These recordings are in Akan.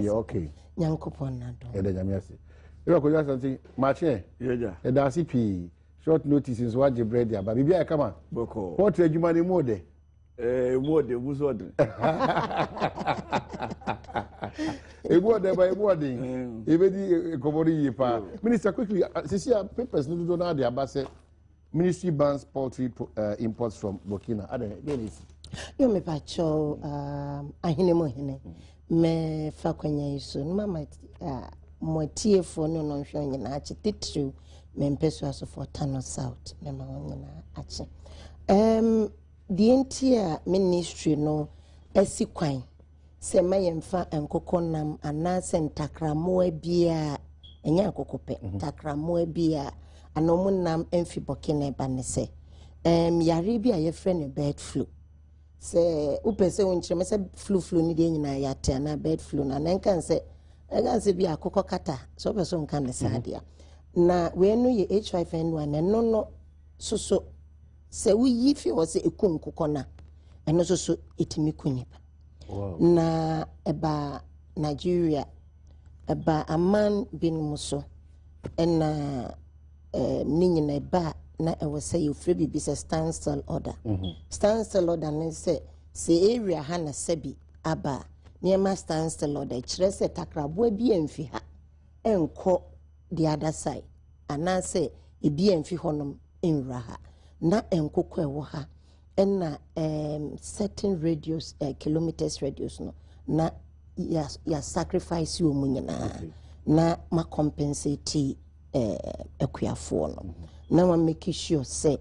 Yɛ okay. Nyankopɔn n'adom. Yɛda Nyame ase. Ewura Kojo Asante, makye ɛ. Yɛda ase pii. Short notice nso wagye brɛ de aba. Biribi ayɛ kama. Bɔkɔɔ. Pɔtri adwuma no emu ɔdɛ. Ɛɛ emu ɔdɛ, emu nso ɔdɛ. Emu ɔdɛ ba emu ɔden. Ebedi nkɔmɔ no yie paa. Minister quickly, sisi a papers no dodoɔ naa de aba sɛ Ministry bans poultry uh, imports from Burkina. Adɛn, deɛ na esi? Yo mepakyɛw um, ahene mu hene mɛfa kwanya yi so no mama uh, mo atiefoɔ ne ɔnɔnhwɛ nyinaa akye titiriw mempɛ so asofoɔ Tano South mɛma wɔn nyinaa akye. Um, deɛ nti a ministry no asi kwan sɛ mma yɛmfa nkokɔ nam anaasɛ ntakrammoa biara, ɛnyɛ akoko pɛ, mhm. ntakrammoa biara anaa wɔn nam mfi Burkina ba ne sɛ um, yare bi a yɛfrɛ no bird flu. Sɛ wopɛ sɛ wonkyerɛ me sɛ flu flu no deɛ nyinaa yɛate anaa bird flu no anaa nka sɛ ɛka sɛ bi akokɔ kata sɛ wopɛ sɛ wonka ne saa mhm. deɛ na wei no yɛ H5N1 ɛno no soso sɛ woyi fi hɔ sɛ ɛku nkokɔ no a ɛno nso so ɛtumi ku nipa. Na ɛbaa Nigeria, ɛbaa aman binom so, ɛna eh, ne nyina ɛba a na ɛwɔ sɛ yɛfrɛ biribi sɛ standstill order. Mm -hmm. Standstill order ne sɛ sɛ area ha na sɛbi aba a nneɛma standstill order kyerɛ sɛ takraboa bi amfi ha ɛnkɔ the other side anaasɛ ebi amfi hɔnom nwura ha na nkokɔ ɛwɔ ha ɛna um, certain radius uh, kilometers radius no na ya ya sacrifice wɔn mu nyinaa okay. na ma compensate uh, akuafoɔ no mm -hmm. na ma make sure sɛ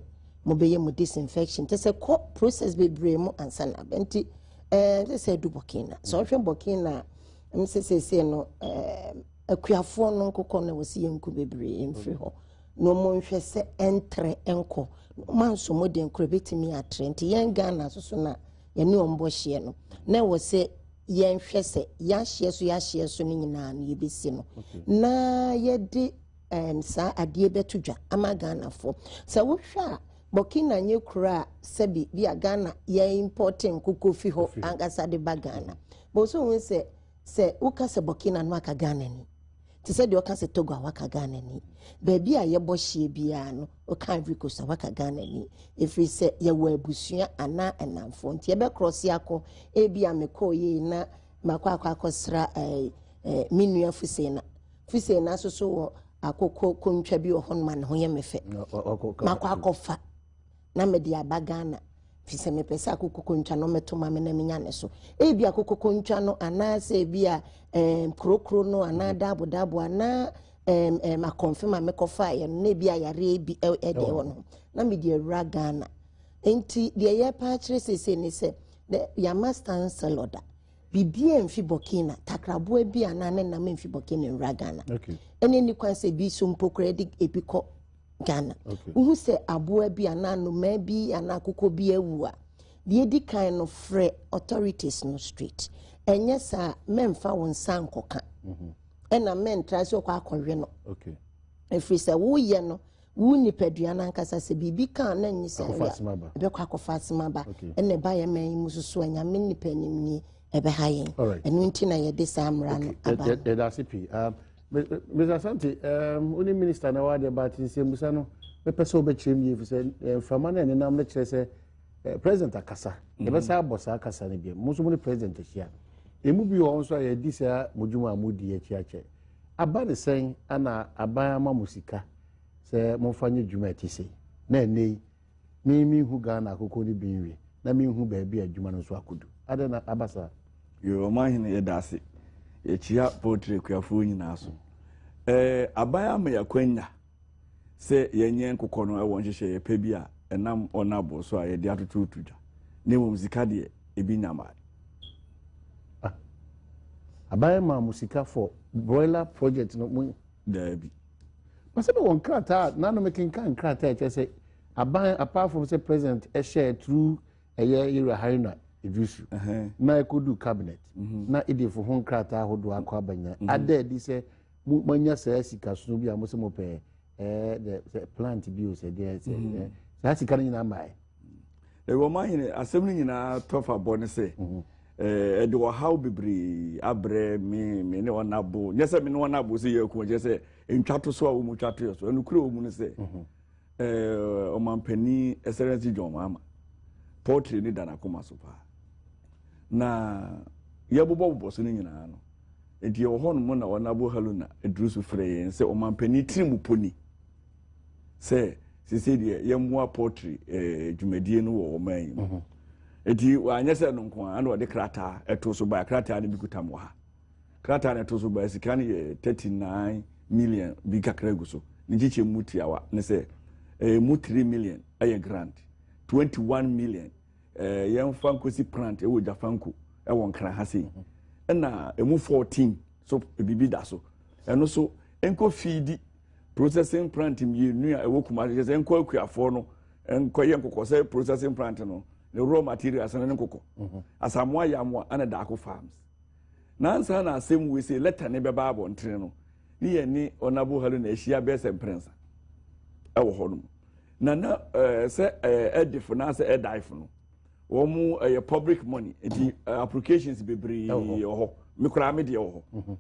mobɛyɛ mu disinfection kyɛ sɛ kɔ process bebree mu ansa na abɛ nti ɛɛ sɛ sɛ ɛdu Burkina sɛ ɔhwɛ Burkina m sɛ sɛsɛ no ɛɛ akuafoɔ no nkokɔ no wɔ si yɛn nku bebree mfiri hɔ. Na ɔmo nhwɛ sɛ ɛntrɛ nkɔ na ɔmo ansɔ mu den koraa ebetumi atrɛ nti yɛn Ghana soso na yɛne ɔmo bɔ hyeɛ no na ɛwɔ sɛ yɛnhwɛ sɛ yɛahyeɛ so yɛahyeɛ so no nyinaa no yɛbɛsi no na yɛde um, saa adeɛ bɛto dwa ama Ghanafoɔ sɛ wohwɛ a Burkina nyɛ kuro a sɛbi bi a Ghana yɛ import nkokɔ fi hɔ ankasa de ba Ghana bɔn so hu sɛ sɛ woka sɛ Burkina no aka Ghana ni Te sɛ deɛ ɔka sɛ Togo a waka Ghana ni. Baabi a yɛbɔ hyeɛ biara no, woka Ivory Coast a waka Ghana ni. Ɛfiri sɛ yɛwɔ abusua anaa nnamfoɔ nti yɛbɛkrɔse akɔ. Ebi a mekɔɔ yei na makɔ akɔ akɔsra eh, eh, me nua Fuseina. Fuseina nso so wɔ akokɔ kontwa bi wɔ hɔ nom a ne ho yɛ me fɛ. Makɔ akɔfa. na mede aba Ghana fi sɛ mepɛ sɛ akokokontwa no mɛto ma me na menya ne so. Ebi akokokontwa no anaasɛ ebi a ɛɛm kurokuro no anaa daabo daabo anaa ɛɛm ɛɛm akɔnfem a mekɔfaeɛ no na ebi a yareɛ bi ɛdeɛ wɔ no ho na mede awura Ghana. Nti deɛ yɛrepa akyerɛ seesei ne sɛ yɛama standstill order. Biribiara mfi Burkina, takraboa bi anaa ne nam mfi Burkina nwura Ghana. Ɛne ni kwan sɛ ebi so mpo koraa de ebi kɔ Ghana. Wohu sɛ aboa bi anaa nnomaa bi anaa akokɔ bi awu a, deɛ edi kan no frɛ authorities no straight. Ɛnyɛ saa mɛmfa wo nsa nkɔka. Mhm. Ɛna mɛntra sɛ ɔkɔ akɔwe no. Ɛfiri sɛ woyɛ no wo nipadua no ankasa sɛ biribi ka na nye sɛ ɛbɛkɔ akɔfa asɛm aba. Ɛna ɛba yɛ man yi mu soso a nyame nipa anim nie ɛbɛha yɛn. Ɛno nti na yɛde saa mmara no aba. Yɛda ase pii. Um, Mr. Asante, um, wo ne minister na wade but nsɛmbusa no mepɛ sɛ wobɛkyerɛ mu yie fi sɛ eh, mframa no ɛnenam no kyerɛ sɛ eh, president akasa mhm. yɛbɛsa abɔ saa kasa no biam mo nso mo ne president ahyia ɛmu bi wɔ hɔ nso a yɛdi saa mo dwuma a modi akyi akyɛ aba ne sɛn ana aban ama mo sika sɛ momfa nyɛ dwuma ɛte sei na ɛnnɛ yi Me menhu Ghana akokɔ no bi nwe na menhu baabi a adwuma no nso akɔdu. Adɛn na aba saa? Yoo, ɔmanhene yɛda ase. Yɛkyia poultry akuafoɔ nyinaa so. Ɛɛ aban ama yɛ akwanya sɛ yɛnyɛ nkokɔ no wɔ nhyehyɛeɛ pɛ bi a ɛnam ɔnabo so a yɛde atototo dwa. Na mmom sika deɛ ebi nya mmae. Ah, aban maa mo sika for broiler project no mo. Daabi. But sɛ mewɔ nkrataa a nano mekenkan nkrataa a ɛkyerɛ sɛ aban apart from sɛ president ɛhyɛɛ through ɛyɛ Yewura Haruna Iddrisu na ɛkɔdu cabinet mhm. na edefo ho nkrataa ahodoɔ akɔ aba nyinaa mhm. ada adi sɛ moanya saa sika sono bi a mo sɛ mopɛ ɛɛ sɛ plant bi o sɛ deɛ sɛ mhm. saa sika no nyinaa mmaeɛ. Ɛwɔ ma hene asɛm no nyinaa tɔfa bɔ ne sɛ. Ɛde ɔhaw bebree abrɛ me, me ne wɔn abo. Nyɛ sɛ me ne wɔn abo sɛ yɛ ko, kyerɛ sɛ ntwa to so a wɔn twa to yɛ so. Ɛno kura wɔn mu no sɛ ɔmampanin Excellency John Mahama poultry ne da n'akoma so paa. Na yɛbobɔbobɔ so no nyinaa no, nti yɛwɔ hɔnom na wɔn abo Haruna aduru so frɛ yɛn sɛ ɔmampanin tiri mu poni sɛ sese deɛ yɛmmoa poultry dwumadie no wɔ ɔman yi mu. Eti wanyɛ sɛ no nko ara na ɔde krataa ɛto so baa. Krataa no bi kuta mu wɔ ha. Krataa no ɛto so baa, sika no yɛ 39 million bi kakra gu so. Ne nkyekyɛ mu tiawa ne sɛ mu 3 million ɛyɛ grant, 21 million yɛmfa nkosi plant ɛwɔ Gyafanko ɛwɔ Nkran ha sei, ɛna emu 14 so biribi da so, ɛno so nkɔ feed processing plant mmienu a ɛwɔ Kumasi, kyerɛ sɛ nkɔ akuafoɔ no nkɔyɛ nkokɔ sɛ processing plant no ne raw materials no ne nkokɔ Asamoah Yamoa ɛna Daako Farms. Nansa na asɛm wei sɛ letter ne bɛba abɔntene no ne yɛn ne Honourable Haruna ahyia bɛyɛ sɛ mprɛnsa ɛwɔ hɔ nom na sɛ ɛdifo na sɛ ɛdaifo no wɔn mu ɛyɛ public money, nti applications bebree wɔ hɔ. Me koraa me deɛ wɔ hɔ,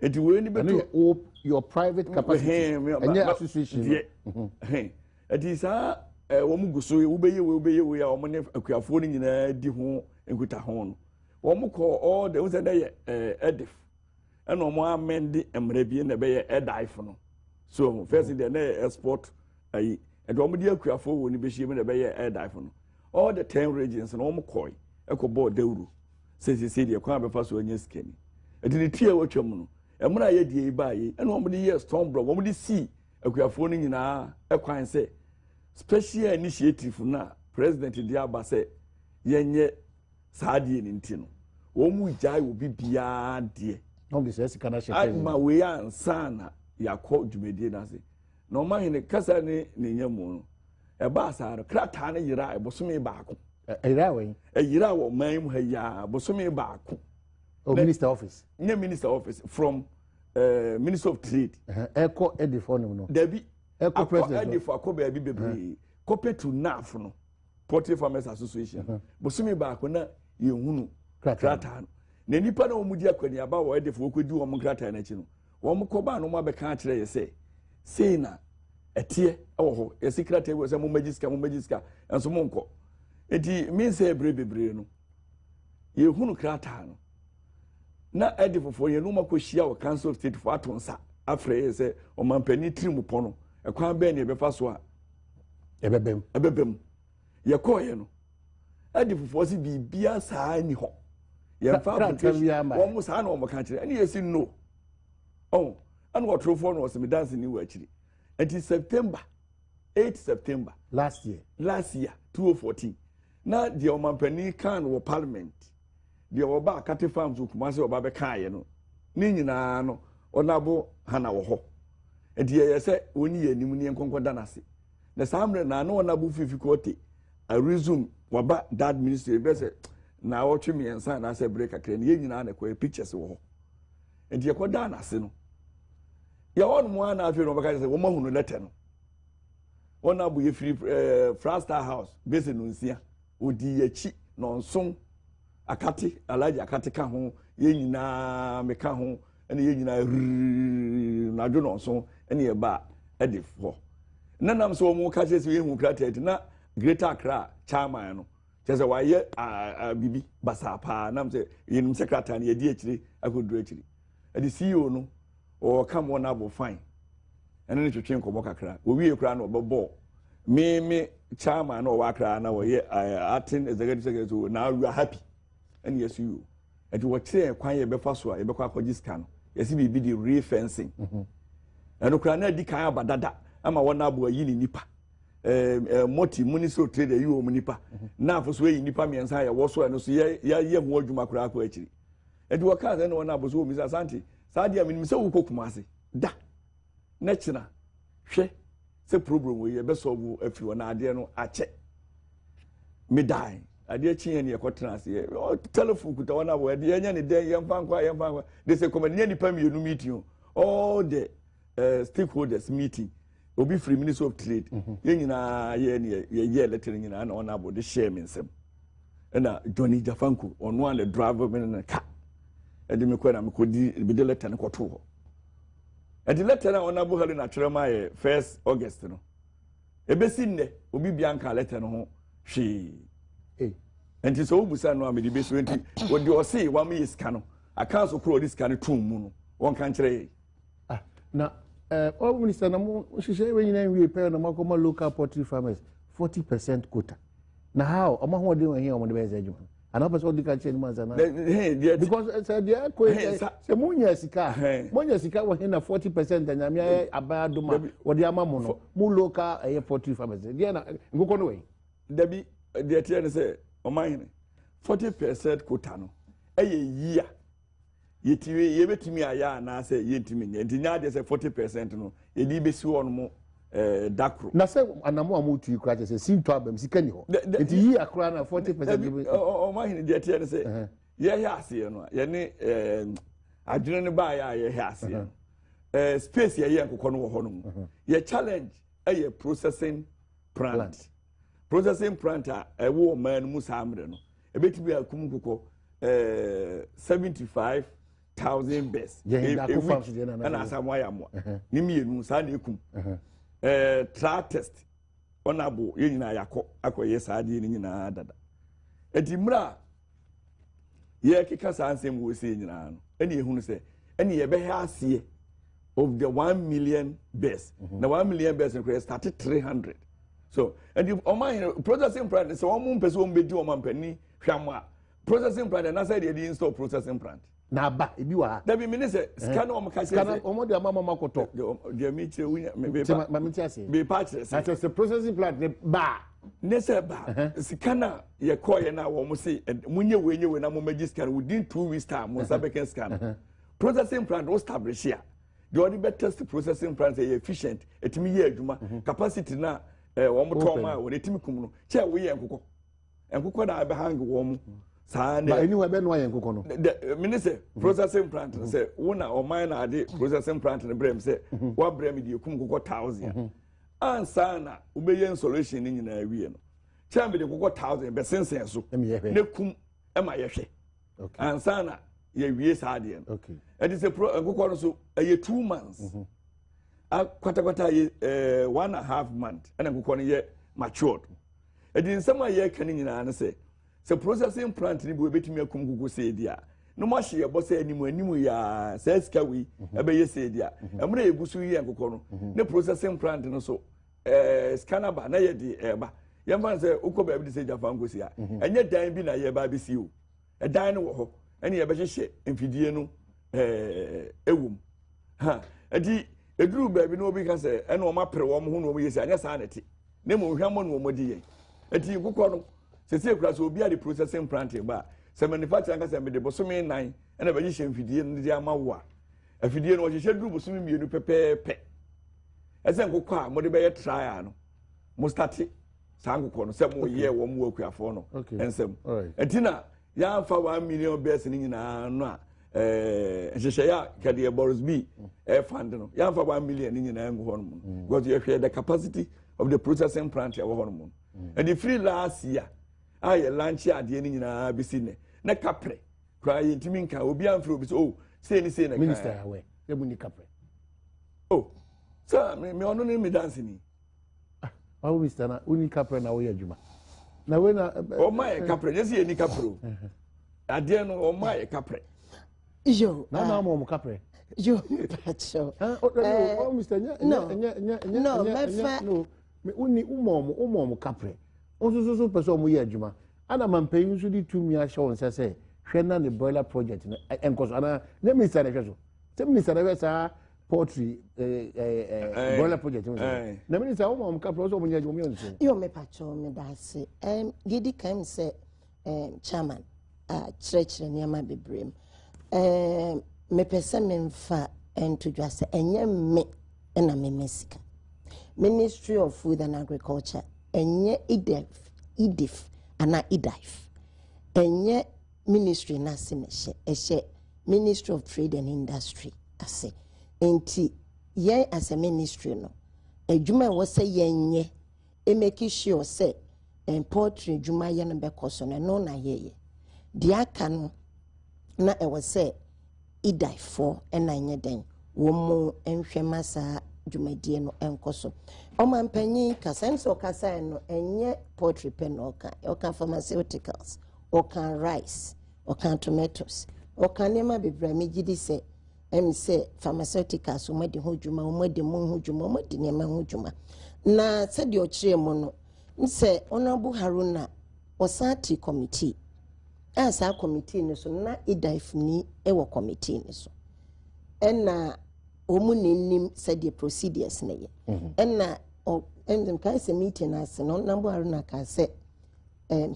nti wei ni bɛto. Ɛno your private capacity, ɛnyɛ association? Deɛ ɛti saa wɔn gu so wobɛyɛ wei, wobɛyɛ wei a wɔn ne akuafoɔ no nyinaa di ho nkuta ho no, wɔn kɔ all the sɛ dɛ yɛ ɛdif ɛna wɔn amend mmerɛ bi na ɛbɛyɛ ɛdaifo no so. First deɛ na yɛ export ayi, ɛdi wɔn de akuafoɔ wɔ ne bɛhyia mu na ɛbɛyɛ ɛdaifo no. All the 10 regions na wɔn kɔɛ ɛkɔ bɔɔ dawuro sɛ sɛ deɛ kwan abɛfa so anya sika ni. Ɛti ne tia wɔatwa mu no, mmerɛ a yɛdie yi baa yi, ɛna wɔn de yɛ stone block, wɔn de sii akuafoɔ no nyinaa ɛkwan sɛ special initiative na president de aba sɛ yɛnyɛ saa adeɛ ne nti no, wɔn mu gyae obi biara deɛ. Wɔn de sɛ sika na hyɛ. Ama wei ansa na yɛakɔ dwumadie n'ase na ɔmo ahene kasa ne ne nya mu no, ɛbaa saa no krataa no yera ɛbosome baako. Ɛyera wɔ yi. Ɛyera wɔ ɔman mu ha yaa bosome baako. O minister office. Nye minister office from Minister of Trade. Ɛkɔ ɛdifɔ no no. Dabi. Ɛkɔ president. Akɔ ɛdifɔ, akɔ baabi bebree kɔpɛ to NAF no, Poultry Farmers Association. Bosome baako na yɛhunu krataa no na nipa na wɔn di akɔneaba wɔ ɛdifɔ wɔkɔdi wɔn nkrataa n'akyi no, wɔn kɔ baa no, wɔn abɛka akyerɛ yɛ sɛ sei na ɛteɛ ɛwɔ hɔ. Yɛsi krataa bi wɔ sɛ mo mmɛgye sika, mo mmɛgye sika nso mo nkɔ. Eti mi nsɛ ebere bebree no yɛhunu krataa no na ɛde foforɔ yɛn nneɛma kɔ hyia wɔ Council of State fo ato nsa afrɛ yɛ sɛ ɔmampanin tiri mu pɔ no, ɛkwan bɛn na yɛbɛfa so a ɛbɛbɛm. Ɛbɛbɛm. Yɛkɔɔ no, ɛde foforɔ si biribiara saa ni hɔ, yɛmfa application wɔn saa na wɔn ka kyerɛ, ɛne yɛsi no ɔn ɛna ɔtorofoɔ no ɔsɛ mi dansi ni wɔ akyiri. Nti September, 8 September. Last year. Last year, 2014, na deɛ ɔmampanin kan wɔ parliament, deɛ ɔba Akate Farms wɔ Kumase, ɔba bɛka ayɛ no ne nyinaa no, ɔnabo hana wɔ hɔ. Nti yɛyɛ sɛ wɔn yɛ anim ne yɛn nkɔnkɔ da n'ase na saa mmerɛ na ano ɔnabo Fiifi Kwetey resume waba that ministry bɛ sɛ na ɔtwe 3 anaasɛ bere kakra ne yɛn nyinaa na ɛkɔ yɛ pictures wɔ hɔ. Nti yɛkɔ da n'ase no, yɛwɔ nom a na afei na ɔbɛka sɛ wɔn ahunu letter no. Wɔn abo yɛ firi Flagstaff House bɛsɛ no nsia, odi akyi na ɔnson Akate, Alhaji Akate ka ho, yɛn nyinaa meka ho, ɛna yɛn nyinaa rrrr n'adwo na ɔnson ɛna yɛ ba ɛde hɔ. Nenam sɛ wɔn ka kyerɛ sɛ yɛn hu krataa ti na Greater Accra chairman no kyerɛ sɛ wayɛ aa bibi basaa paa, nam sɛ yɛnim sɛ krataa no yɛdi akyire akɔduru akyiri. Ɛde CEO no ɔka mo na abɔ fine, ɛne ne twetwe nkɔmɔ kakra, owie koraa na ɔbɛbɔ me chairman na ɔwɔ Accra na wɔyɛ acting executive secretary, so now you are happy. Ɛne yɛsi yi o, ɛti wɔkyerɛ kwan yɛ bɛfa so a yɛbɛkɔ akɔgye sika no, yɛsi biribi de refencing. Ɛno koraa na adi kan aba dada ama wɔn abo ayi ne nipa ɛɛ ɛɛ mɔti Ministry of Trade ayi wɔn nipa na afɔ so ayi nipa 3 a yɛwɔ so, ɛno so yɛ yɛayɛ ho adwuma koraa akɔ akyiri. Ɛti wɔkaa sɛ ɛna wɔn abo so wɔ misa Asante saa deɛ menim sɛ wokɔ Kumase da na kyena hwɛ sɛ problem wɔ yi yɛbɛsɔ afiri hɔ na adeɛ no akyɛ. Medae adeɛ kyi yɛn ne yɛkɔtena ase yɛ telephone kuta wɔn abɔ ɛde yɛnyɛ ne dɛn, yɛmfa nkɔ a yɛmfa nkɔ de sɛ kɔmɛ nyɛ nipa mmienu meeting o, all the stakeholders meeting, obi firi Ministry of Trade, yɛn nyinaa yɛ ne yɛyɛ letter nyinaa na wɔn abɔ de hyɛ mi nsam. Ɛna Johnny Jafanko, ɔno a na drive me ne ne ka ɛde me kɔ na mekɔdi mede letter no kɔtoo hɔ. Ɛde letter no a Honourable Helen atwerɛ ma yɛ 1st August no, ebesi nnɛ obi bia nka letter no ho hwee. Nti sɛ wobusa no a, mede bɛsi. Nti wɔde ɔse wama yɛ sika no, accounts koro ɔde sika no tom mu no, wɔnka nkyerɛ yɛ. Ah, na ɔ minister, na mo hyehyɛ wei nyinaa nwie pɛɛ na moakɔma local poultry farmers 40% quota. Na how ɔmo ahoɔden wɔ he a ɔmo de bɛyɛ sɛ adwuma no, anaa wopɛ sɛ ɔde ka kyerɛ no mu ansa na? Because sɛ deɛ ɛkɔ yi, sɛ monya sika a, monya sika wɔ he na 40% a Nyame ayɛ aban adom a wɔde ama mo no, mo local ɛyɛ poultry farmers deɛ, na nkokɔ no wɔ yi? Dabi, deɛ teɛ ne sɛ, ɔman 40% quota no ɛyɛ yi a yɛtumi yɛbɛtumi ayɛ anaasɛ yɛntumi nyɛ. Nti nyɛ adeɛ sɛ 40% no yɛde bɛsi hɔ nom da koro. Na sɛ anamo a motu yi koraa kyerɛ sɛ sintɔ abam, sika ni hɔ, nti yi akora na 40%. Ɔman hene, deɛ teɛ ne sɛ yɛhwɛ aseɛ no a, yɛne adwene no baayɛ a yɛhwɛ aseɛ no, space yɛyɛ nkokɔ no wɔ hɔ nom. Yɛ challenge ɛyɛ processing plant. Processing plant a ɛwɔ ɔman no mu saa mmerɛ no, ɛbɛtumi akum nkokɔ 75,000 birds a week. Ɛna asa mo ayɛ amoa ne mmienu saa na ekum trial test ɔnabo yɛn nyinaa yakɔ akɔyɛ saa adeɛ no nyinaa dada. Eti mmerɛ a yɛkeka saa nsɛm wɔ ese nyinaa no, ɛna ehunu sɛ ɛna yɛbɛhɛ aseɛ of the 1 million birds. Na 1 million birds no koraa start 300 so. Ɛnti ɔmo ayɛ processing plant sɛ wɔn mpɛ sɛ wɔn bɛ di wɔn ampanin hwam a, processing plant ɛna sɛ deɛ de install processing plant. Na aba ebi wɔ ha. Dabi, mi ni sɛ sika na wɔn ka kyerɛ. Sika na wɔn de ama mo akɔtɔ. Deɛ mi kyerɛ wunya mi bi ma mi ti ase. Mi pa kyerɛ sɛ. Na kyerɛ sɛ processing plant ne ba. Ne sɛ ba sika na yɛ kɔɔ yɛ na wɔn se mo nye wei nye wei na mo mɛgye sika no within 2 weeks time, mo nsa bɛka sika no. Processing plant o establish a, deɛ ɔde bɛ test processing plant yɛ efficient, etimi yɛ adwuma, capacity na wɔn tɔn ma wɔn etimi kum no kyɛ wɔyɛ nkokɔ nkokɔ na ɛbɛ hang wɔn mu saa ne. Ba eni hɔ ɛbɛ noa yɛ nkokɔ no. Dɛ mi ni sɛ processing plant no, sɛ wo na ɔman na ade processing plant no brɛ mi sɛ wabrɛ mi deɛ kum nkokɔ 1,000 ansa na wobɛyɛ installation ne nyinaa wie no, kyɛn mi de nkokɔ 1,000 bɛsensɛn so ne kum ɛma yɛhwɛ ansa na yɛwie saa adeɛ no. Ɛde sɛ pro nkokɔ no so ɛyɛ 2 months kwatakwata yɛ 1.5 month ɛna nkokɔ no yɛ matured. Ɛdi nsɛm a yɛreka no nyinaa no sɛ processing plant no bi ebɛtumi akum nkokɔ sɛ edi a, na mo ahyɛ yɛbɔ sɛ anim anim yaa saa sika wei ɛbɛyɛ sɛ edi a, ɛmuna yɛgu so yɛ nkokɔ no ne processing plant no so, sika no aba na yɛde ɛɛba. Yɛmfa no sɛ wokɔ baabi de sɛ gyafa nkosi a, ɛnyɛ dan bi na yɛba abɛsi o, ɛdan no wɔ hɔ ɛne yɛbɛhyehyɛ mfidie no ɛwɔ mu ha. Ɛti eduru baabi na obi ka sɛ ɛna wɔn apere wɔn ho na wɔn yɛ si anyɛ saa na ɛte ne mu nhwɛmɔ na wɔn di yɛn. Ɛti nkokɔ no sese ekura sɛ obi a de processing plant ba, sɛ manufacturer nka sɛ mede bosome 4 ɛna bɛhyehyɛ mfidie no de ama wo a, afidie no wɔhyehyɛ duru bosome 2 pɛpɛɛpɛ, ɛsɛ nkokɔ a wɔde bɛyɛ trial no, mo start saa nkokɔ no sɛ mo yɛ wɔn mu akuafoɔ no nsɛm. Ɛti na yɛamfa 1 million birds no nyinaa no a, nhyehyɛeɛ a kɛdeɛ Boris B fund no, yɛamfa 1 million no nyinaa ngu hɔ nom no because yɛhwɛ the capacity of the processing plant ɛwɔ hɔ nom no. Ɛde firi last year a yɛ launch adeɛ no nyinaa bɛsi nnɛ na kaprɛ koraa yɛntumi nka obi amfiri obi sɛ oh, sei ne sei na. Minister awɛ yɛ mu ni kaprɛ. Oh, sɛ me ɔno ne me dance ni. Awo minister, na woni kaprɛ na woyɛ adwuma na wei na. Ɔma yɛ kaprɛ nyɛ sɛ yɛ ni kaprɛ o, adeɛ no ɔma yɛ kaprɛ. Yo. Na ama ɔmo kaprɛ. Yo, mepakyɛw. Ɔ minister, nyɛ nyɛ nyɛ nyɛ. No, mɛfa. No, woni woma ɔmo kaprɛ nso so pɛ sɛ ɔmo yɛ adwuma ana mampanyin nso de tumi ahyɛ wɔn nsa sɛ hwɛ na ne broiler project no ɛnkɔ so, anaa nyɛ minister na ɛhwɛ so? Sɛ minister na ɛhwɛ saa poultry broiler project no sɛ na minister wɔn a wɔn kaprɛ sɛ wɔn nyɛ adwuma, wɔn yɛ nso. Yo, mepakyɛw, meda ase. Deɛ di kan sɛ chairman kyerɛkyerɛ nneɛma bebree mu, mepɛ sɛ memfa nto dwa sɛ ɛnyɛ me ɛna mema sika. Ministry of Food and Agriculture, ɛnyɛ idef idif anaa idif, ɛnyɛ ministry n'ase na ɛhyɛ. Ɛhyɛ Ministry of Trade and Industry ase. Nti yɛn as a ministry no, adwuma a ɛwɔ sɛ yɛnyɛ, make sure sɛ Poultry adwuma yɛ no bɛkɔ so no, ɛno na yɛyɛ. Deɛ aka no, na ɛwɔ sɛ Idaifoɔ na nyɛ dɛn, wɔn mu nhwɛ ma saa dwumadie no nkɔ so. Ɔmanpanyin kasa, ɛm sɛ ɔkasaeɛ no, ɛnyɛ poultry pɛ na ɔka, ɔka pharmaceuticals, ɔka rice, ɔka tomatoes, ɔka nneɛma bebree a megye di sɛ ɛm sɛ pharmaceuticals wɔn adi ho dwuma, wɔn adi mu ho dwuma, wɔn adi nneɛma ho dwuma. Na sɛdeɛ ɔkyerɛ mu no, sɛ Honourable Haruna ɔsan te committee a saa committee no so na Idaifni wɔ committee no so, ɛna wɔn na nim sɛdeɛ procedures no yɛ. Ɛna ɔ ɛnna nkae sɛ meeting ase no, Honourable Haruna kaa sɛ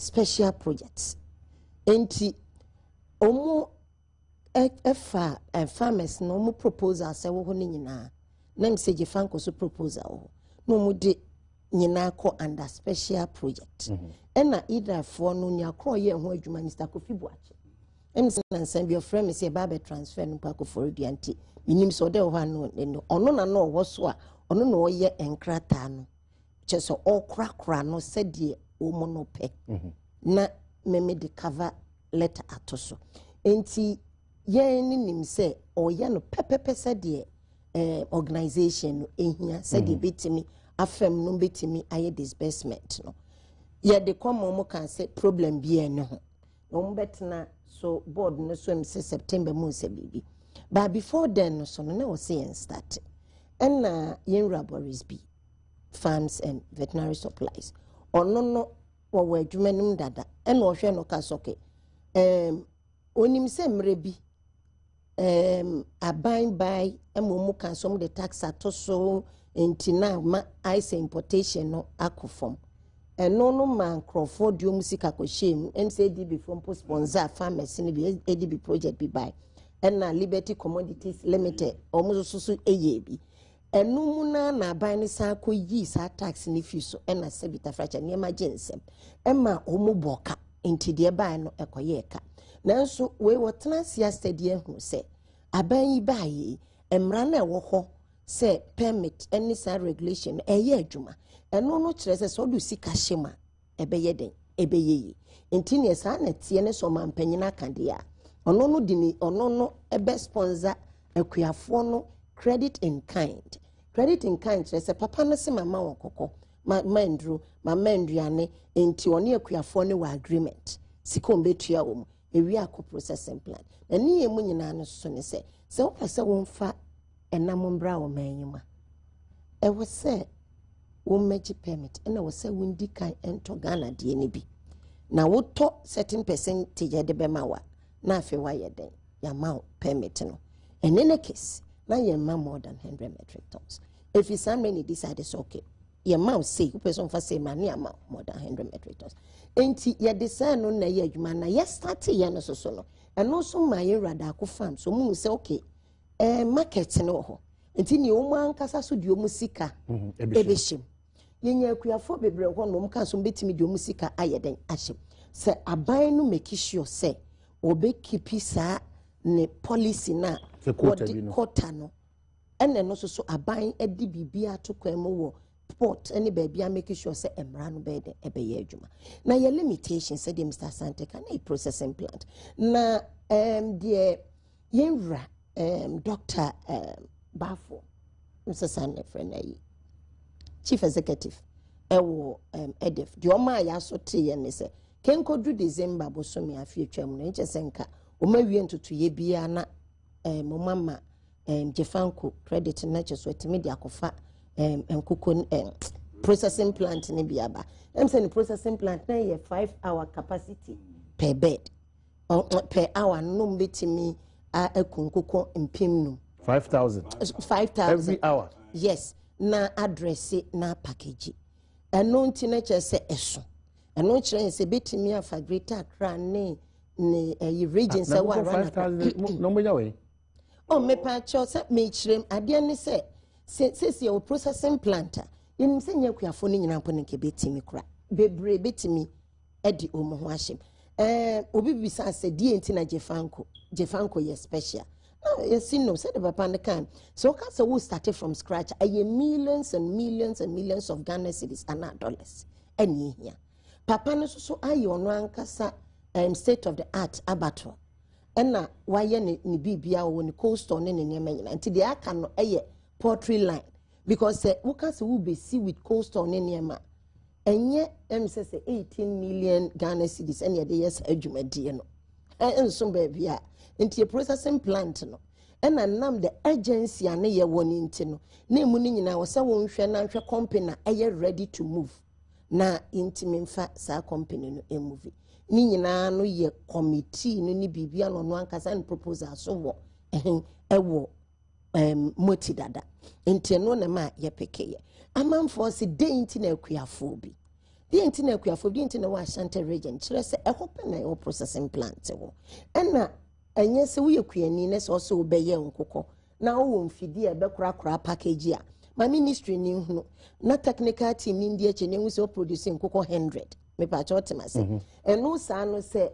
special projects nti wɔn ɛfa farmers no wɔn proposal sɛ wɔ hɔ no nyinaa, na sɛ gyefa nkɔ so proposal wɔ hɔ na wɔn de nyinaa kɔ under special project. Ɛna Idafoɔ no, nea korɔ yɛ ho adwuma, Mr Kofi Buakye, ɛm sɛ nansan bi ɔfrɛ me sɛ ɛba abɛ transfer no mpo akɔfɔredua, nti menim sɛ ɔdɛ wɔ hɔ ano no, ɔno na na ɔwɔ so a ɔno na ɔyɛ nkrataa no, kyerɛ sɛ ɔkorakora no sɛdeɛ wɔn no pɛ, na mɛmɛ de cover letter ato so. Nti yɛn ne nim sɛ ɔyɛ no pɛpɛpɛ sɛdeɛ organisation no ehia, sɛdeɛ bɛtumi afɛm no bɛtumi ayɛ disbursement no. Yɛde kɔma wɔn kan sɛ problem biara ne ho na wɔn bɛtena so board no so sɛ September mu sɛ biribi, but before then no so no, na wɔsɛ yɛn start. Ɛna yɛn wura Boris B Farms and Veterinary Supplies, ɔno no wɔwɔ adwuma no mu dada, ɛna ɔhwɛ no ka sɔke onim sɛ mmerɛ bi aban bae ma ɔmu ka sɛ ɔmo de tax ato so, nti na ma ayɛ sɛ importation no akɔ fam. Ɛno no ma nkurɔfoɔ de ɔmo sika kɔhyɛ mu. Ɛm sɛ ADB foɔ mpo sponsor farmers no bi, ADB project bi bae, ɛna Liberty Commodities Limited ɔmo nso so ɛyɛ bi. Ɛno mu na aban no san kɔ yi saa tax no fi so, ɛna sɛbi tafrakyɛ nneɛma gye nsɛm ɛma ɔmo bɔ ka, nti deɛ bae no ɛkɔyɛɛ ka. Nanso wei wɔtena ase asɛdeɛ ahu sɛ aban yi baeɛ yi, mmara no a ɛwɔ hɔ sɛ permit ne saa regulation no ɛyɛ adwuma. Ɛno no kyerɛ sɛ sɛ ɔde sika hyɛ mu a, ɛbɛyɛ den, ɛbɛyɛ yie. Nti neɛ saa na teɛ ne sɛ ɔmanpanyin aka deɛ a, ɔno no de ne ɔno no ɛbɛ sponsor akuafoɔ no credit in kind. Credit in kind kyerɛ sɛ papa no sɛ mama wɔn kɔkɔ, ma ma nduro, ma ma nduane, nti ɔne akuafoɔ no wɔ agreement, sika wɔn bɛtua wɔn ewi akɔ processing plant. Na ne yɛn mu nyinaa no so ne sɛ sɛ wopɛ sɛ wɔmfa ɛnam mbra wɔ man yi mu a, ɛwɔ sɛ wɔmmɛgye permit, ɛna wɔ sɛ wɔndi kan ntɔ Ghana deɛ no bi, na wotɔ certain percentage ɛde bɛma wa, na afei wayɛ dɛn, yɛama wo permit no. Ɛne ne case na yɛmma more than 100 metric tons. Ɛfiri saa mmerɛ ne decide sɛ okay, yɛma wo sei, wopɛ sɛ ɔmfa sei ma ne yɛama wo more than 100 metric tons. Nti yɛde saa no na ɛyɛ adwuma na yɛstart yɛ no soso no. Ɛno nso ma yɛn wura farm so ɔmu sɛ okay, market no wɔ hɔ, nti nea wɔn ankasa so de wɔn sika ɛbɛhyɛ mu. Yɛnya akuafoɔ bebree hɔ na wɔn ka so bɛtumi de wɔn sika ayɛ dɛn ahyɛ mu. Sɛ aban no make sure sɛ wɔbɛkeep saa ne policy na wɔde quota no, ɛna ɛno nso so aban de biribi ato kwan mu wɔ port ne baabi a make sure sɛ mmara no bɛyɛ dɛn, ɛbɛyɛ adwuma. Na yɛ limitation sɛdeɛ Mr Asante ka na yɛ processing plant na deɛ yɛn wura Dr Bafo nsesa ne frɛ no ayi chief executive ɛwɔ EDF, deɛ ɔma a yɛaso te yɛ ne sɛ kenkodu December bosome afe atwa mu no, nkyɛ sɛ nka wɔn awie ntotoyɛ biara na wɔn ama Gyefanko credit no kyɛ so atumi de akɔfa nkoko processing plant no bi aba. Ɛm sɛ ne processing plant na yɛ 5 hour capacity per bird per hour no bɛtumi aku nkoko 5000. 5,000. 5,000. Every hour. Yes, na address na package. Ɛno nti na kyerɛ sɛ ɛso, ɛno kyerɛ sɛ bɛtumi afa Greater Accra ne ɛyi region sɛ wɔ ara na ɔmo wei. Oh, mepa kyɛw sɛ mekyerɛ adeɛ ne sɛ sɛsi ɛwɔ processing plant a, yɛnim sɛ nyɛ akuafoɔ no nyinaa mpo ne nka bɛtumi kora bebree bɛtumi de wɔn ho ahyɛ mu. Obi bisa sɛ deɛ nti na Gyefanko yɛ special, na yɛsi no sɛde papa no kan sɛ wɔka sɛ wo start from scratch, ɛyɛ millions and millions and millions of Ghana cedis anaa dollars ɛne ehia. Papa no nso so ayɛ ɔno ankasa state of the art abattoir, ɛna wayɛ ne biribia, ɔwɔ ne cold store ne ne nneɛma nyinaa. Nti deɛ aka no ɛyɛ poultry line, because sɛ woka sɛ wobɛsi with cold store ne nneɛma, ɛnyɛ sɛ 18 million Ghana cedis ɛna yɛde yɛ saa adwumadie no, ɛnso baabi a. Nti yɛ processing plant no, ɛna nam the urgency a ne yɛwɔ ne nti no, na emu no nyinaa wɔ sɛ wɔnhwɛ na nhwɛ company a ɛyɛ ready to move na ntumi nfa saa company no move. Ne nyinaa no yɛ committee no ne biribi a ɔno ankasa ne proposal so wɔ ɛhɛn ɛwɔ moti dada. Nti ɛno na ma yɛpeke yɛ amanfoɔ sɛ den nti na akuafoɔ bi deɛ, nti na akuafoɔ bi nti na wɔ Ashanti Region, kyerɛ sɛ ɛhɔ pɛ na ɛwɔ processing plant wɔ. Ɛna ɛnyɛ sɛ woyɛ kuani na sɛ ɔsɛ wobɛyɛ nkokɔ na wowɔ mfidie a ɛbɛkorakora package a ma ministry ni hunu na technical team ni ndi akyi na ehu sɛ ɔproduce nkokɔ 100. Mepaakyɛ, ɔte ma se ɛno saa no sɛ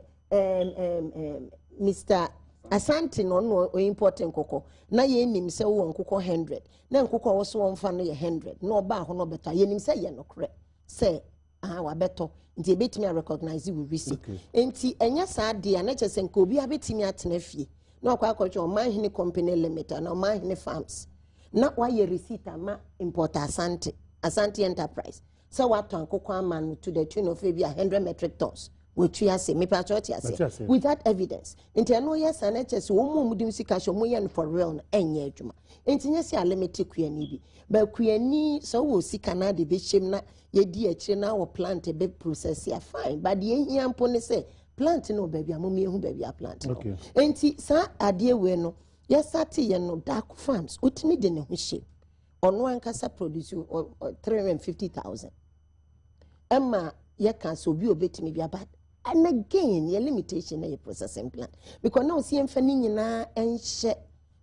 Mr Asante na ɔno ɔimport nkokɔ na yɛnim sɛ wowɔ nkokɔ 100 na nkokɔ a wɔso wɔmfa no yɛ 100 na ɔbaa hɔ na ɔbɛtɔ a, yɛnim sɛ yɛ nokorɛ sɛ aha wabɛtɔ, nti ebɛtumi a recognize wo receipt. Nti ɛnyɛ saa deɛ a, na kyerɛ sɛ nka obi abɛtumi atena fie na wakɔ akɔtwe Ɔmanhene Company Limited na Ɔmanhene Farms na wayɛ receipt ama importer Asante, Asante Enterprise, sɛ watɔ akokɔ ama no to the tune of ebi a 100 metric tons, wɔtua ase. Mepa kyerɛ, ɔte ase without evidence. Nti ɛno yɛ saa na kyerɛ sɛ wɔn mu a wɔde sika hyɛ wɔn yɛ no for real no, ɛnyɛ adwuma. Nti nyɛ sɛ alimit kuani bi ba kuani sɛ wɔwɔ sika na de bɛhyɛm na yɛdi akyire na wɔ plant bɛ process a, fine, but deɛ ehia mpo ne sɛ plant no wɔ baabi a mo mmienu baabi a plant no. Nti saa adeɛ wei no yɛsate yɛ no, Dark Farms otumi de ne ho hyɛ, ɔno ankasa produce 350,000 ɛma yɛka sɛ obi obetumi bi aba. And again, yɛ limitation na yɛ processing plant, because na osi yɛmfa ne nyinaa nhyɛ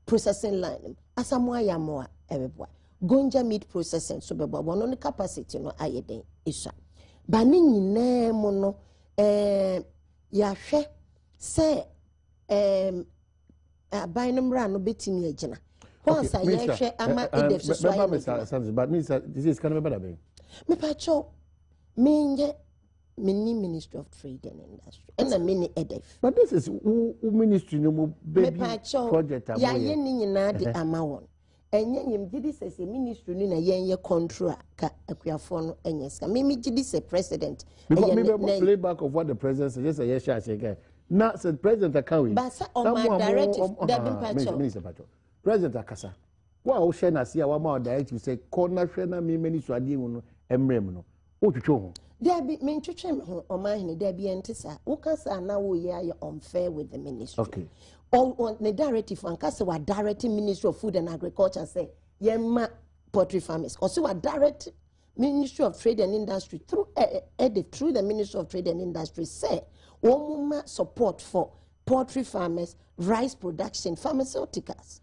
processing line mu. Asamoah Yamoa ɛbɛboa, Gonja Meat Processing so bɛboa, wɔn no capacity no ayɛ den esua ba ne nyinaa mu no. Yɛahwɛ sɛ aban no mmra no bɛtumi agyina once a yɛhwɛ ama EDF so ayɛ n'adwuma. But minister, this is kind of better bɛn. Mepakyɛw, menyɛ mini Ministry of Trade and Industry ɛna mini EDF. But this is wo ministry no mu baby project a yɛayɛ ne nyinaa de ama wɔn. Ɛnyɛ yɛn gye di sɛ ministry no na yɛn yɛ control a ka akuafoɔ no ɛnyɛ sika. Mímí gye di sɛ president. Because mi bɛ bɔ playback of what the president said, just sɛ yɛ hyɛ ase kɛ na sɛ president aka wei. Basa ɔma directive dabi, mpakyɛw. Minister mpakyɛw, president akasa wo a wohyɛ n'ase a wama o directive sɛ kɔ na hwɛ na mi mani so adeɛ mu no mmerɛ mu no, wotwitwe ho. Dabi, mentwitwe me ho, ɔmanhene, dabi, ɛnte saa. Woka saa na woyɛ ayɛ unfair with the ministry. Ne directive anka sɛ wa direct Ministry of Food and Agriculture sɛ yɛma poultry farmers. Ɔsɛ wa direct Ministry of Trade and Industry through through the Ministry of Trade and Industry sɛ wɔn mu ma support for poultry farmers, rice production, pharmaceuticals.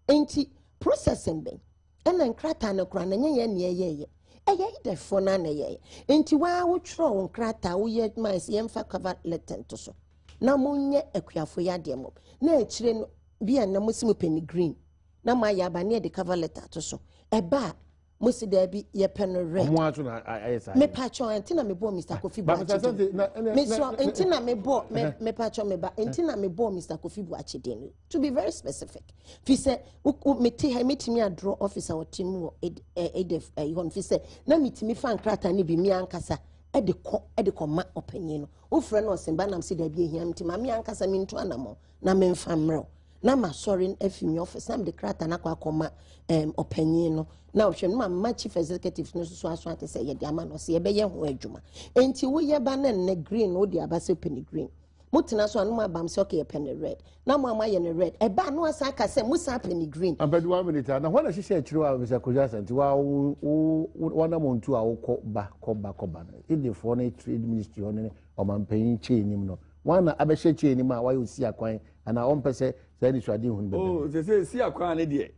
Nti processing bɛn ɛna nkrataa no koraa na nyɛ yɛn nea ɛyɛyɛ, ɛyɛ idɛfoɔ no ana ɛyɛyɛ. Nti waa wotwerɛ wo nkrataa, woyɛ maa sɛ yɛmfa cover letter nto so na monyɛ akuafo yi adeɛ mɔ na akyire no bi a na mo si mo pɛ ne green na mo ayɛ aba ne yɛde cover letter ato so, ɛba a mo si daabi, yɛpɛ no red. Ɔmo ato na ayɛ saa. Mepakyɛw, nti na mebɔ Mr Kofi Buakye din mesrɛ, nti na mebɔ, mepakyɛw, meba, nti na mebɔ Mr Kofi Buakye din no to be very specific, fi sɛ mete ha, metumi adorɔ office a ɔte mu wɔ EDF ɛyi hɔ no, fi sɛ na metumi fa nkrataa no bi mi ankasa ɛde kɔ ɛde kɔ ma ɔpanyin no. Wofrɛ no ɔsɛmba nam sɛ daabi, ehia mi nti maame ankasa mi nto anamɔ na memfa mmerɛw na ma sɔre afi mi office na mede krataa no akɔ akɔma ɔpanyin no na ɔhwɛ no ma ma chief executive no soso aso ate sɛ yɛde ama no, ɔsɛ yɛbɛyɛ ho adwuma. Nti woyɛ ba na nnɛ green wode aba sɛ pɛ ne green, motena so a no mo abam sɛ ɔkɛ yɛpɛ ne red, na mo ama yɛ ne red, ɛba no asan aka sɛ mo san pɛ ne green. Ampɛdu, one minute na hɔn na hyehyɛ akyire a Mr Kojo Asante wa wo wɔnam ntu a wokɔ ba kɔ ba kɔ ba no, edefoɔ ne Trade Ministry hɔ ne ɔmanpanyin kyɛn nim no, wɔn na abɛhyɛ kyɛn nim a wayɛ osi akwan anaa ɔmpɛ sɛ saa nisuade hu no bɛbɛ. O sɛ si akwan ne deɛ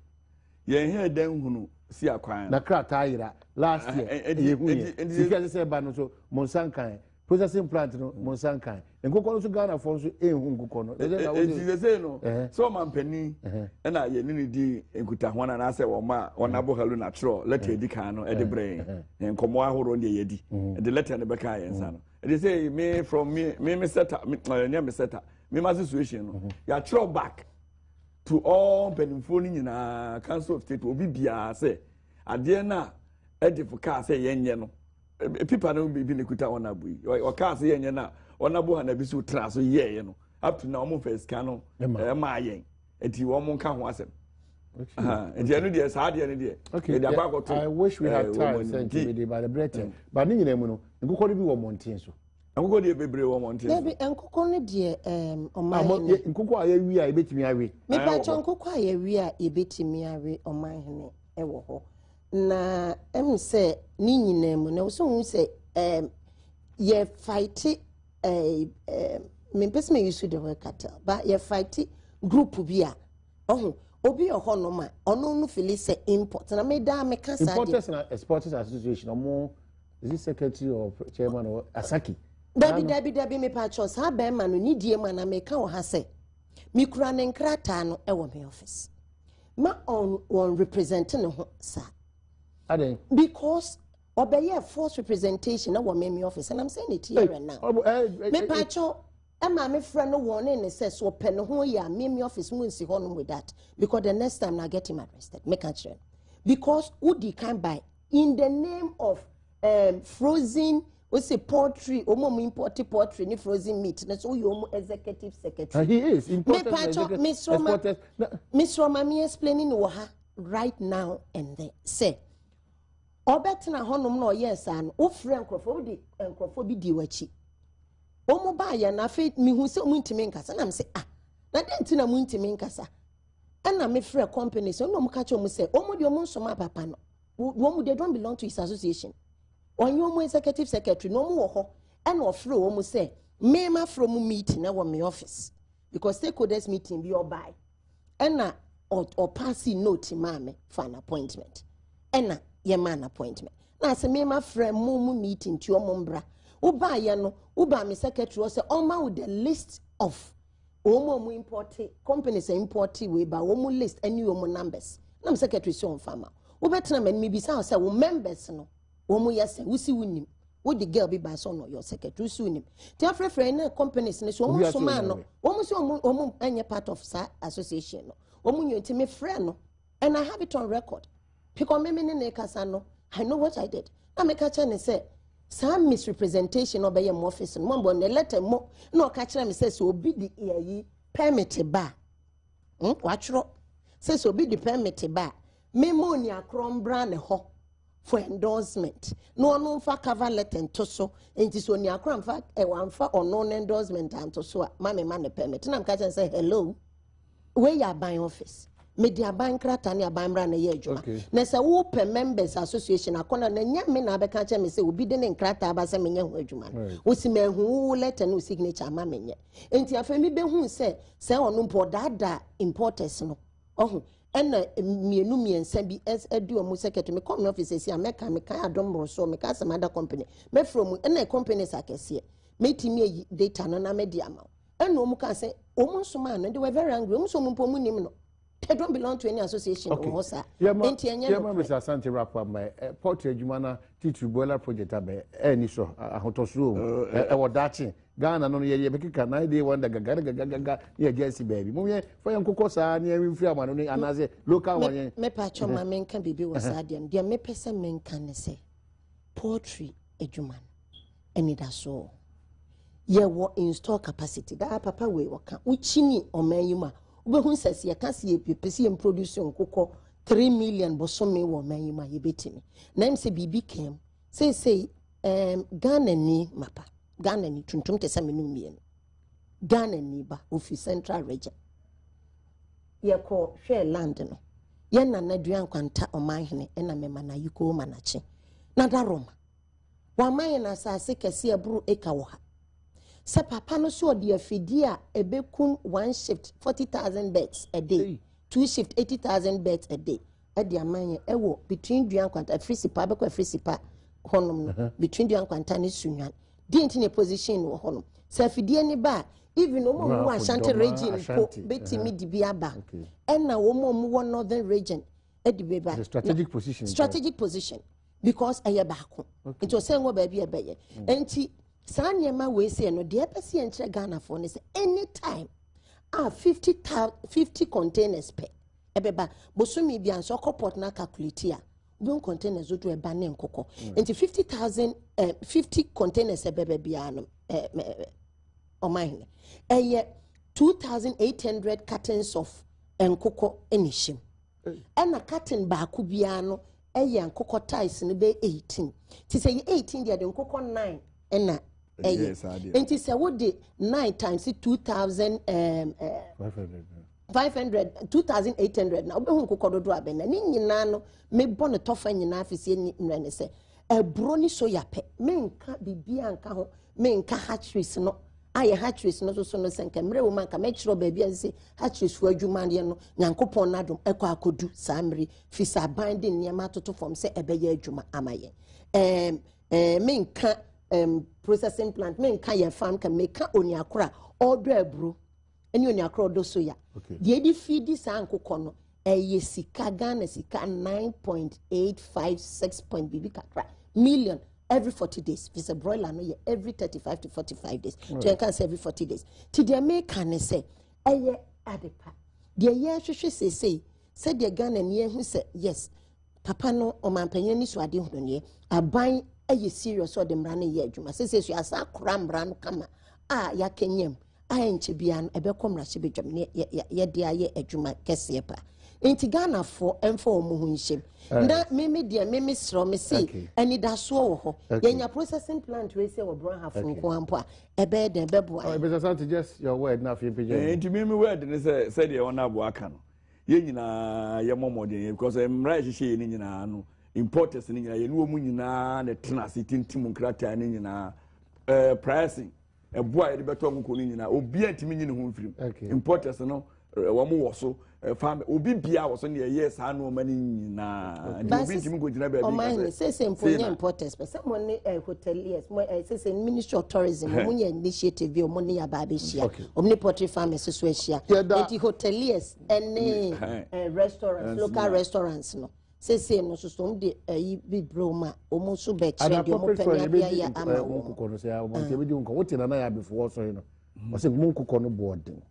yɛn hɛ dɛn hunu si akwan. Na krataa yera last year ɛyɛ hu yɛ sisi ase sɛ ɛba no so mo nsa nkan processing plant no, mo nsa nkan nkokɔ no so, Ghana fo nso ehu nkokɔ no. Eti sese no sɛ ɔmanpanin ɛna yɛne ne di nkutaho na anaasɛ wɔn a wɔn abo halu na twerɛ letter edi kan no ɛde brɛ yɛn, nkɔmɔ ahorow deɛ yɛdi ɛde letter no bɛka yɛn nsa no. Ɛde sɛ me from me sector, me ɛnyɛ me sector, me ma association no, yɛatwerɛ back to all mpanimfoɔ no nyinaa, Council of State, obi biara sɛ adeɛ no a ɛde kaa sɛ yɛnyɛ no, pipa no bi ne kuta wɔn abo yi, ɔkaa sɛ yɛnyɛ no a wɔn abo ha na bi so tena so yɛɛyɛ no, up to now wɔn mfa sika no ɛmaa yɛn, eti wɔn nka ho asɛm. Nti ɛno deɛ, saa deɛ no deɛ yɛde akɔ akɔto. I wish we had time sɛ nti mede ba the bread, but ne nyinaa mu no, nkokɔ no bi wɔ mmɔnten so. Nkokɔ deɛ, bebree wɔ mmɔnten so. Dabi, nkokɔ no deɛ, ɔman hene. Nkokɔ a yɛwi a yɛbɛtumi awe. Mepakyɛ, nkokɔ a yɛwi a yɛbɛtumi awe, ɔman hene, ɛwɔ hɔ na sɛ ne nyinaa mu na wɔsɛ ohun sɛ yɛ fight mempɛ sɛ me use the word cartel, but yɛ fight group bi a ɔho obi wɔ hɔnom a ɔno no feel sɛ import na meda meka saa deɛ. Importers and Exporters Association, ɔmo is it secretary or chairman or Asaki? Dabi, dabi, dabi, mepakyɛw, saa bɛrima no ne die mu ana meka wɔ ha sɛ mekura ne nkrataa no wɔ me office ma ɔn wɔn represent ne ho saa. Aden? Because ɔbɛyɛ false representation na wɔ me office, and I'm saying it here and now. Mepakyɛw, ɛma me frɛ no wɔn ne sɛ so ɔpɛ ne ho yɛ a, me office mu nsi hɔ nom with that, because the next time na get him arrested. Meka kyerɛ no because wodi kan by in the name of frozen ose poultry, wɔn a wɔn import poultry ne frozen meat ne so woyɛ wɔn executive secretary. And he is importers and Mepakyɛw, exporters. Mesrɛ ma me explaining wɔ ha right now and there sɛ ɔbɛtena hɔnom na ɔyɛɛ saa no, wofrɛ nkurɔfoɔ, wode nkurɔfoɔ bi di w'akyi, wɔn baayɛ na afei mihu sɛ wɔn ntumi nkasa na mo sɛ, ah, na den ti na mo ntumi nkasa? Ɛna mefrɛ company sɛ ɔna wɔn ka kyerɛ wɔn sɛ wɔn deɛ, wɔn nsoma papa no, wɔn they don't belong to his association, ɔnyɛ wɔn executive secretary na wɔn wɔ hɔ. Ɛna ɔfrɛ wɔn sɛ mmarima frɛ wɔn meeting ɛwɔ me office because stakeholders meeting bi ɔbaa, ɛna ɔpass note maa me for an appointment, ɛna yɛma an appointment na asɛ mmarima frɛ mo meeting ti wɔn mbra. Wobaayɛ no, wobaa me secretary hɔ sɛ ɔma wo the list of wɔn a wɔn import companies a import wei ba, wɔn list ɛne wɔn numbers, na me secretary sɛ ɔnfa ma wo. Wobɛtena m'anim bisa sɛ wo members no wɔn yɛ sɛ wosi wo nim, wode girl bi ba sɛ ɔno ɔyɛ secretary, wosi wo nim tí afrɛfrɛ ne companies ne so wɔn Obi ate nsoma wɔn no yɛ. Wɔn nso wɔn nyɛ part of saa association no, wɔn nyɛ, nti me frɛ no and I have it on record because me ne kasa no, I know what I did na meka kyerɛ ne sɛ saa misrepresentation na ɔbɛyɛ mo office no, mo mbɔ ne letter mo na ɔka kyerɛ me sɛ obi de yɛyi permit ba a, watwerɛ sɛ obi de permit ba a, me mo ni akorɔ mbra ne hɔ for endorsement na ɔno nfa cover letter nto so, nti sɛ oni akorɔ nfa ɛ wamfa ɔno ne endorsement anto so a, ma me ma ne permit. Na meka kyerɛ sɛ hello, wei yɛ aban office, mede aban nkrataa ne aban mmara na ɛyɛ adwuma. Na sɛ wopɛ members association akɔnɔ na nyɛ me na abɛka kyerɛ me sɛ obi de ne nkrataa ba sɛ menyɛ ho adwuma no. Wosi mahu wo letter ne wo signature ama menyɛ, nti afei mebɛhu sɛ ɔno mpo ɔdaadaa importers no ɔho, ɛna mmienu mmiɛnsa bi ɛdi wɔn secretary. Mekɔ me office esi a, mɛka meka adom mmoroso, meka asɛm ada company mɛfrɛ mu, ɛna companies akɛseɛ mɛtumi ayi data no na mɛde ama wo. Ɛna wɔn ka sɛ wɔn nsoma no, they were very angry, wɔn nso wɔn mpo wɔn nim no, they don't belong to any association wɔ hɔ saa. Nti ɛnyɛ yɛma nokorɛ. Mr Asante wrap up ma poultry adwuma na titiri broiler project abɛ ɛni so ahotɔsoɔ o ɛwɔ daakye Ghana no yɛ yɛbɛkeka 9 day wonder gagagagagaga ne yɛgye asi baabi mo yɛ fa yɛn nkokɔ saa ne yɛn mfiri ama no ne anaasɛ local one yɛn. Mepa atwɔ ma menka biribi wɔ saa deɛ no. Deɛ mepɛ sɛ menka ne sɛ poultry adwuma no, anidasoɔ yɛwɔ install capacity daa papa wei wɔka wokyini ɔman yi mu a, wobɛhu sɛ yɛka sɛ yɛpɛ sɛ yɛmproduce nkokɔ 3 million bosome wɔ ɔman yi mu a, yɛbɛtumi. Na ɛm sɛ biribi kam seesei, Ghana ni mapa, Ghana ni tuntum te sɛ me no mmienu, Ghana ni ba ofi Central Region, yɛkɔ hwɛɛ land no, yɛn nana dua nkwanta ɔmanhene ɛna mɛma na yiko ma n'akyi na daroma wama yɛn asase kɛse ɛboro eka wɔ ha sɛ papa no so ɔde afidie a ɛbɛkum one shift 40,000 birds a day, two shift 80,000 birds a day ɛde ama yɛn ɛwɔ between dua nkwanta afiri sipa bɛkɔ afiri sipa hɔnom no, between dua nkwanta ne Sunwan deɛ, nti ne position wɔ hɔnom sɛ afidie ne ba a, even wɔn a wɔwɔ Ashanti Region mpo bɛtumi de bi aba, ɛna wɔn a wɔwɔ Northern Region ɛde bi ba. Strategic position. Strategic position because ɛyɛ baako, nti ɔsɛn wɔ baabi a ɛbɛyɛ nti. Saa nneɛma wei sei no, deɛ ɛpɛ sɛ yɛnkyerɛ Ghanafoɔ ne sɛ anytime a 50 50 containers pɛ ɛbɛba bosome bi a nso ɔkɔ port na calculate a wobɛhu containers dodoɔ ɛba ne nkokɔ. Nti 50,000 50 containers ɛbɛba biara no ɔman hene ɛyɛ 2,800 cartons of nkokɔ ɛna ɛhyɛ mu. Ɛna carton baako biara no ɛyɛ nkokɔ ties no bɛyɛ 18. Nti sɛ yɛ 18 deɛ de nkokɔ 9 ɛna ɛyɛ. Nti sɛ wode 9 times 2,000 500 2,800 na wobɛhu nkokɔ dodoɔ abɛn na ne nyinaa no mebɔ ne tɔfa nyinaa fi sɛ mmerɛ ne sɛ aburo ne soya pɛ menka biribiara nka ho menka hatcheries no ayɛ hatcheries no soso no sɛ nka mmerɛ wɔ mu anka mɛkyerɛ baabi a sɛ hatcheries fo adwuma deɛ no Nyankopɔn n'adom ɛkɔ akɔdu saa mmere fi sɛ aban de nneɛma atoto fam sɛ ɛbɛyɛ adwuma ama yɛn. Menka processing plant, menka yɛn farm ka, meka oniakora a ɔdɔ aburo ɛne oniakora ɔdɔ soya deɛ ɛde feedi saa nkokɔ no ɛyɛ sika Ghana sika 9.856 point biribi kakra million every 40 days. Fi sɛ broiler no yɛ every 35 to 45 days, to yɛn ka sɛ every 40 days. Ti deɛ meka ne sɛ ɛyɛ adepa deɛ yɛrehwehwɛ seesei sɛdeɛ Ghana ni ehu sɛ yes papa no ɔmanpanyin ni so ade hunu neɛ aban ɛyɛ serious ɔde mmara no yɛ adwuma seesei so yɛasa akora mmara no kama a yɛakɛnyam a ɛnkyɛ biara no ɛbɛkɔ mmarahyɛbadwam ne yɛde ayɛ adwuma kɛseɛ pa. Nti Ghanafoɔ ɛmfa wɔn ho nhyɛm na meme deɛ meme serɛ me se anidasoɔ wɔ hɔ. Yɛnya processing plant wei sɛ wɔ Brong Ahafo nko ara mpo a ɛbɛyɛ dɛn ɛbɛboa. Mr. Asante, just your word na afei mpagya. Nti meme word ne sɛ sɛdeɛ wɔn aboa aka no yɛn nyinaa yɛmmɔ mmɔden because mmara yɛhyehyɛ yɛn nyinaa no importers no nyinaa yɛne wɔn nyinaa na tena ase tintim nkrataa no nyinaa pricing ɛbo a yɛde bɛtɔ nkokɔ no nyinaa obiara ntumi nyi ne ho mfirim. Importers no wɔn wɔ so farm obi bia wɔ so ne yɛyɛ saa nneɛma no nyinaa nti obi ntumi nkɔgyina baabi ɔman ne sese mpo nyɛ importers pɛ sɛ mo ne hoteliers mo sese Ministry of Tourism mo yɛ initiative bi mo ne yaba abɛhyia ɔmo ne poultry farmers so ahyia nti hoteliers ɛne restaurants local restaurants no sese no soso ɔmo de ɛyi bi brɛ ɔmo a ɔmo nso bɛkyerɛ deɛ ɔmo pɛ ne adeɛ ayɛ ama wɔn. Nkokɔ no sɛ ɔmo nti ebi di nkɔ wote nana yɛ abɛfo wɔsɔre no ɔsɛ mo nkokɔ no boɔ den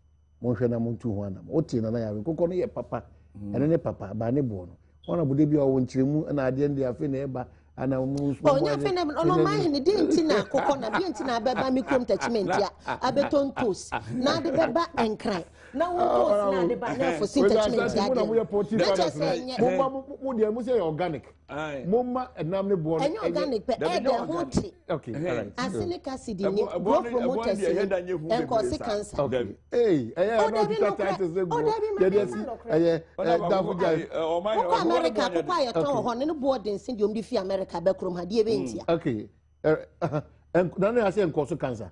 monhwɛ na montu ho anam wote nana yɛ abɛfo nkokɔ no yɛ papa ɛno ne papa baa ne boɔ no wɔn abode bi a ɔwɔ nkyerɛmu ɛna adeɛ no deɛ afei na ɛba ana mo nso. Ɔnyɛ afei na ɔno ɔman hene deɛ nti na akokɔ na deɛ nti na abɛba mi kurom tɛkyimɛnti a abɛtɔ ntos na ade bɛba nkran na wo ntos na ade ba na ɛfo si tɛkyimɛnti adeɛ na kyɛ sɛ ɛnyɛ. Mo ma mo deɛ mo sɛ yɛ organic mo ma ɛnam ne boɔ no. Ɛnyɛ organic pɛ ɛdɛ ho te. Arsenic acid ni growth promoters ni nkɔsi cancer. Ee ɛyɛ ɛna ɔtita titus ne gu yɛde ɛsi ɛyɛ ɛdafo gya. Wokɔ America akokɔ a yɛtɔn wɔ hɔ no ne boɔ den sen deɛ ɔmo de fi America bɛ kurom ha deɛ ebe ntia. Okay, nanu yɛ ase nkɔso cancer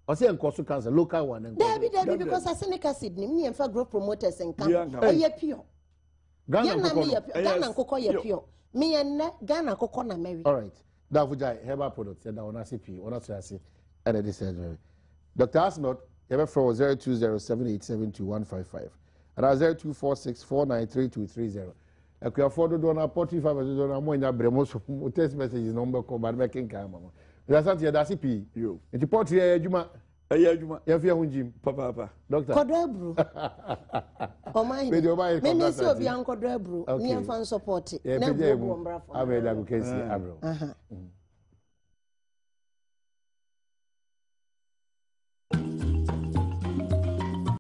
ɔsɛ nkɔso cancer local one. Dabi dabi because arsenic acid ni mi yɛn fa growth promoters nka ɛyɛ pure. Ghana nkokɔ no Ghana nkokɔ yɛ pure mi yɛn nɛ Ghana nkokɔ na mɛwi. All right, dafo gya herbal products yɛ da wɔn ase pii wɔn ase ase ɛna ɛde sɛ ɛdwuma Dr. Asnot yɛbɛfrɛ wɔ 0207872155 anaa 0246493230. Akuafoɔ dodoɔ no poultry farmers dodoɔ no mo anya brɛ mo so mo text messages na wɔn bɛkɔ ba no bɛkenkan ama mo. Mr. Asante yɛda ase pii. Nti poultry yɛ adwuma. Ɛyɛ adwuma. Yɛmfa yɛn ho ngyim. Papaapa. Doctor. Kɔdɔ aburo. Ɔman hene. Mimi sɛ obi ankɔdɔ aburo. Ne yɛmfa nsɔpɔte. Na aburo bu ɔmbra fam. Abɛ da ko kɛsi abrɛ.